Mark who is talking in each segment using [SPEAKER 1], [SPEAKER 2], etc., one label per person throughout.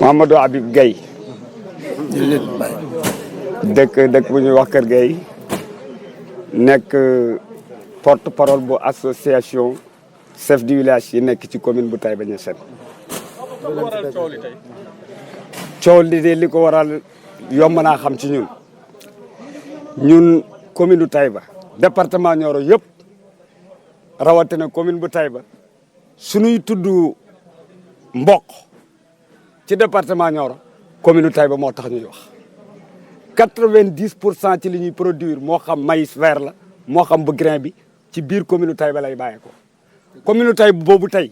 [SPEAKER 1] Mamadou Habib Gueye dëkk bu ñuy wax Kër Gueye nekk porte parole bu association chef du village yi nekk ci commune bu Taïba Niassène. coow li de li ko waral yomb naa xam ci ñun commune bu Taïba département Nioro yëpp rawatina commune bu Taïba suñuy tudd mboq ci département Nioro commune bu Taïba moo tax ñuy wax 90% ci li ñuy produire moo xam maïs vert la moo xam bu grain bi ci biir commune bu Taïba lay bàyyeekoo. commune bu Taïba boobu tey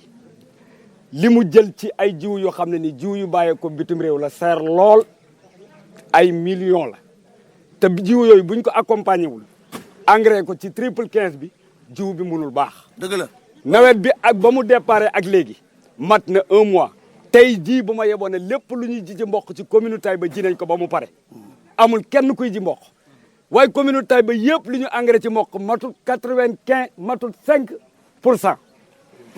[SPEAKER 1] li mu jël ci ay jiw yoo xam ne ni jiw yu bàyyeekoo bitim réew la seer lool ay millions la te jiw yooyu buñ ko accompagner wul engrais ko ci 15 bi jiw bi munul baax.
[SPEAKER 2] dëgg la
[SPEAKER 1] nawet bi ak ba mu déparé ak léegi mat na 1 mois tey jii bu ma yeboon ne lépp lu ñuy ji ci mboq ci commune bu Taïba ji nañ ko ba mu pare amul kenn kuy ji mboq waaye commune bu Taïba yëpp li ñu engrais ci mboq matul 95 matul 5%.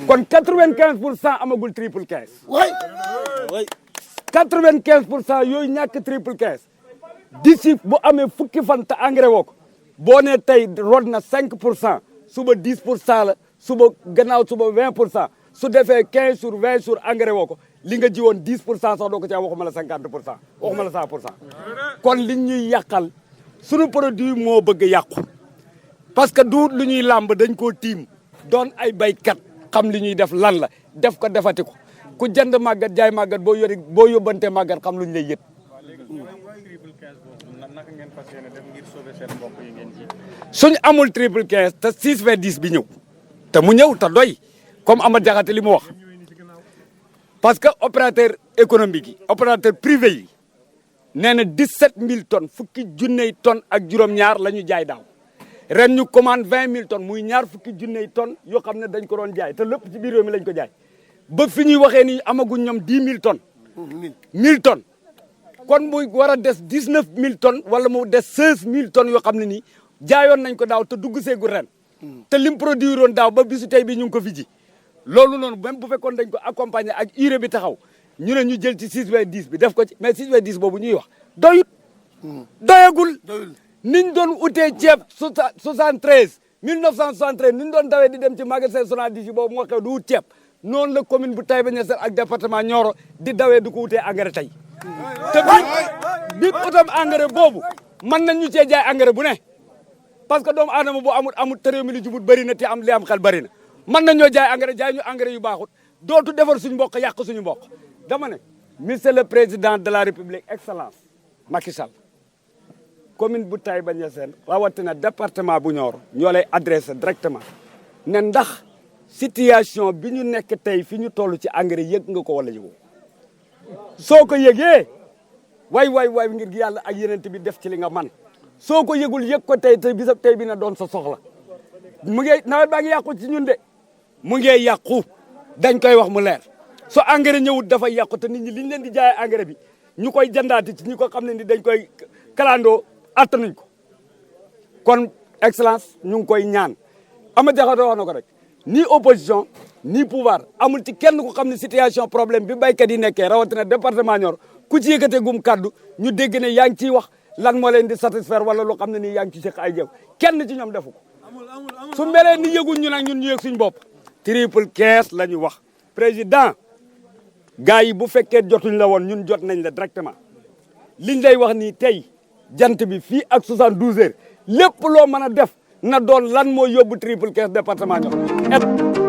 [SPEAKER 1] kon 95% amagul 15.
[SPEAKER 2] waay
[SPEAKER 1] 95% yooyu ñàkk 15. d'ici bu amee fukki fan te engrais woo ko boo nee tey rod na 5% suba 10% la suba gannaaw suba 20% su defee 15 jours 20 jours engrais woo ko li nga ji woon 10% sax doo ko ci am waxuma la 50% waxuma la 100%. kon li ñuy yàqal sunu produit moo bëgg a yàqu parce que du lu ñuy làmb dañ koo tiim doon ay baykat xam li ñuy def lan la def ko defati ko ku jënd màggat jaay màggat boo yori boo yóbbantee màggat xam lu ñu lay yët. suñ amul 15 te 6/10 bi ñëw te mu ñëw te doy comme Amath Diakhaté li mu wax parce que opérateur économique yi opérateur privé yi nee na 17000 tonnes fukki junney tonnes ak juróom-ñaar la ñu jaay daaw ren ñu commande 20000 tonnes muy ñaar fukki junney tonnes yoo xam ne dañ ko doon jaay te lépp ci biir réew mi lañ ko jaay ba fi ñuy waxee ni amaguñ ñoom 10000 tonnes. 1000 tonnes kon muy war a des 19000 tonnes wala mu des 16000 tonnes yoo xam ne nii jaayoon nañ ko daaw te dugg seegu ren. te lim produire woon daaw ba bisu tey bi ñu ngi ko fi ji. loolu noonu même bu fekkoon dañ ko accompagner ak urée bi taxaw ñu ne ñu jël ci 6/10 bi def ko ci mais 6/10 boobu ñuy wax doyut. doyagul. niñ doon utee ceeb 73 1973 niñ doon dawee di dem ci magasin Sonadis yi boobu moo xew du wut ceeb noonu la commune bu Taïba Niassène ak département Nioro di dawee du ko wutee engrais tey. te bi utam engrais boobu mën nañ ñu cee jaay engrais bu ne parce que doomu aadama bu amul tëree mi li jubut bëri na te am li am xel bëri na mën nañ ñoo jaay engrais jaay ñu engrais yu baaxut dootu defar suñu mbokk yàq suñu mbokk dama ne monsieur le président de la république excellence Macky Sall commune bu Taïba Niassène rawatina département bu Nioro ñoo lay adressé directement ne ndax situation bi ñu nekk tey fi ñu toll ci engrais yëg nga ko wala yëgoo soo ko yëgee waay ngir yàlla ak yeneen bi def ci li nga man soo ko yëgul yëg ko tey bisab tey bi na doon sa soxla mu ngi nawet baa ngi yàqu ci ñun de mu ngi yàqu dañ koy wax mu leer so engrais ñëwut dafay yàqu te nit ñi liñ leen di jaayee engrais bi ñu koy jëndaati ci ñi ko xam ne ni dañ koy kalandoo attanuñ ko kon excellence ñu ngi koy ñaan Amath Diakhaté wax na ko rek ni opposition ni pouvoir amul ci kenn ku xam ne situation problème bi baykat yi nekkee rawatina département Nioro ku ci yëkkatee gum kaddu ñu dégg ne yaa ngi ciy wax lan moo leen di satisfaire wala loo xam ne nii yaa ngi ci seq ay jéego kenn ci ñoom defu ko su melee ni yëguñ ñu nag ñun ñu yëg suñ bopp 15 la ñu wax président gars yi bu fekkee jotuñ la woon ñun jot nañ la directement liñ lay wax nii tey jant bi fii ak 72 heures lépp loo mën a def na doon lan moo yóbbu 15 département Nioro